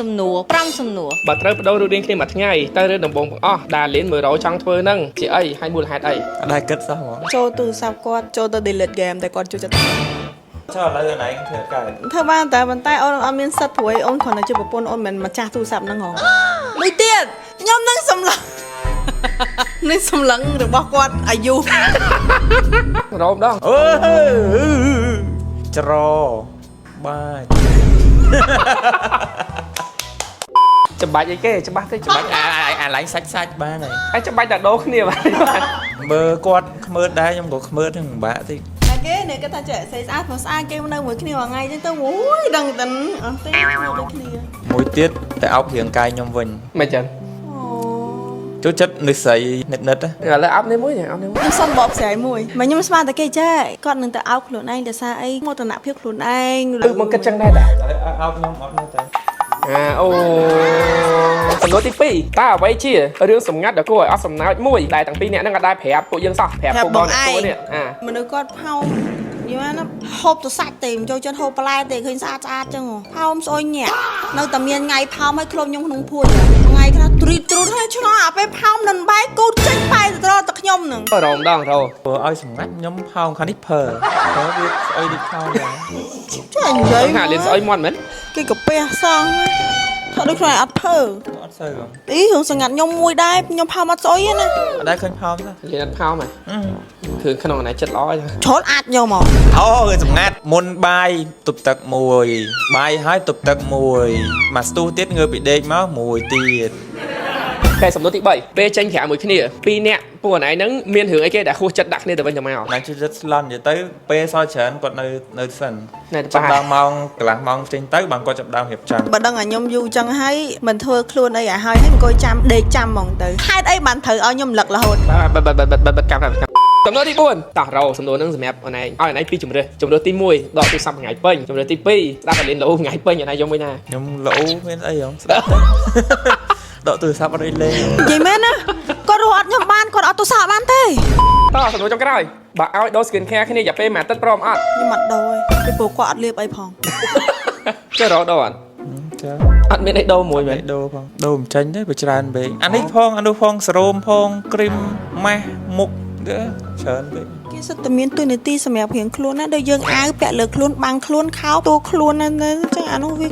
សំណួរ5សំណួរ បើត្រូវបដូររូបរាងគ្នាមួយថ្ងៃតើរឿងដំបូងបង្អស់ដែលលៀន100ចង់ធ្វើហ្នឹងជាអីហើយមូលហេតុអី អត់ដែរគិតសោះហ្មង ចូលទូរស័ព្ទគាត់ចូលទៅ delete game តែគាត់ចូលចិត្ត ចុះឥឡូវណៃធ្វើកើត ធ្វើបានតែប៉ុន្តែអូនអត់មានសិទ្ធិព្រោះអីអូនគ្រាន់តែជាប្រពន្ធអូនមិនមែនម្ចាស់ទូរស័ព្ទហ្នឹងហងមួយទៀតខ្ញុំនឹងសម្លឹង នឹងសម្លឹងរបស់គាត់អាយុ រោមដង អឺច្របាច់ ច្បាច់អីគេច្បាស់ទេច្បាច់ អាអាឡាញ់សាច់សាច់បានហើយ អីច្បាច់តែដូរគ្នាបាទ បើគាត់ខ្មើតដែរខ្ញុំក៏ខ្មើតហ្នឹងពិបាកតិច តែគេនេះគាត់ថាចេះស្អីស្អាតព្រោះស្អាតគេនៅមួយគ្នាមួយថ្ងៃចឹងទៅអូយដឹងតែអត់ទេមកដូចគ្នា មួយទៀតតែអោបរាងកាយខ្ញុំវិញ មិនចឹង អូ ចូលចិត្តនិស្ស័យនិតនិត ឥឡូវអប់នេះមួយអប់នេះមួយ ខ្ញុំសុំបកស្រាយមួយមកខ្ញុំស្មានតែគេចេះគាត់នឹងទៅអោបខ្លួនឯងដោយសារអីមោទនភាពខ្លួនឯង គឺមកគិតចឹងដែរតា អោបខ្ញុំអត់នៅតែ អាអូសំណួរទី2តើអ្វីជារឿងសម្ងាត់ដ៏គួរឲ្យអស់សំណើចមួយដែលទាំងពីរអ្នកហ្នឹងក៏ដែរប្រាប់ពួកយើងសោះប្រាប់ពួកបងអ្នកគួរនេះអា មនុស្សគាត់ផោមយល់ណាហូបទៅសាច់ទេមិនចូលចិត្តហូបបន្លែទេឃើញស្អាតស្អាតចឹងហ៎ផោមស្អុយញាក់នៅតែមានថ្ងៃផោមឲ្យខ្លួនខ្ញុំក្នុងភួយថ្ងៃខ្លះទ្រីទ្រូតហើយឆ្លងអាពេលផោមនឹងបែកគូតចេញបែកទៅត្រតែខ្ញុំនឹង រោមដងរោ ព្រោះឲ្យសម្ងាត់ខ្ញុំផោងខាងនេះភើភើវាស្អុយដូចផោងដែរ ចេះនិយាយ ហាលៀនស្អុយមាត់មែន គេកាពះសងថាដូចខ្លួនឯងអត់ភើ អត់សូវហ៎ អីរឿងសង្ងាត់ខ្ញុំមួយដែរខ្ញុំផោមអត់ស្អុយទេណា អត់ដែរឃើញផោងទេ លៀនអត់ផោមហ៎គឺក្នុងអណៃចិត្តល្អចឹង ជ្រុលអាចយកមក អូគឺសម្ងាត់មុនបាយទប់ទឹកមួយបាយហើយទប់ទឹកមួយមួយស្ទុះទៀតងើបពីដេកមកមួយទៀត តែសំណួរទី3ពេលចេញក្រៅមួយគ្នាពីរនាក់ពួកអណៃហ្នឹងមានរឿងអីគេដែលហួសចិត្តដាក់គ្នាទៅវិញទៅមក ណាជួយចិត្តស្លន់និយាយទៅពេលសល់ច្រើនគាត់នៅនៅសិន ណែទៅ ចាប់ដល់ម៉ោងកន្លះម៉ោងចេញទៅបានគាត់ចាប់ដើមរៀបចំ បើដឹងឲ្យខ្ញុំយូរចឹងហើយមិនធ្វើខ្លួនអីឲ្យហើយហើយអង្គុយចាំដេកចាំហ្មងទៅហេតុអីបានត្រូវឲ្យខ្ញុំរំលឹករហូត បាទបាទបាទបាទបាទកាប់កាប់សំណួរទី4តោះរោសំណួរហ្នឹងសម្រាប់អនឯងឲ្យអនឯងពីរជំរើសជំរើសទី1ដកទូរស័ព្ទថ្ងៃពេញជំរើសទី2ស្ដាប់អាលៀនលោថ្ងៃពេញអនឯងយកមួយណា ខ្ញុំលោមានអីហងស្ដាប់ទៅដកទូរស័ព្ទអត់អីលេង និយាយមែនណាគាត់រស់អត់ខ្ញុំបានគាត់អត់ទូរស័ព្ទបានទេ តោះសំណួរចុងក្រោយបើឲ្យដូរ skin care គ្នារយៈពេលមួយអាទិត្យព្រមអត់ ខ្ញុំអត់ដូរទេពីព្រោះគាត់អត់លាបអីផង ចេះរោដូរអត់ ចា អត់មានអីដូរមួយមែន ដូរផងដូរមិនចេញទេបើច្រើនពេកអានេះផងអានោះផងសេរ៉ូមផងគ្រីមម៉ាស់មុខទៅច្រើនពេក គេសិតតែមានទូនាទីសម្រាប់រៀងខ្លួនណាដូចយើងអាវពាក់លើខ្លួនបាំងខ្លួនខោតួខ្លួនណាចឹងអានោះវា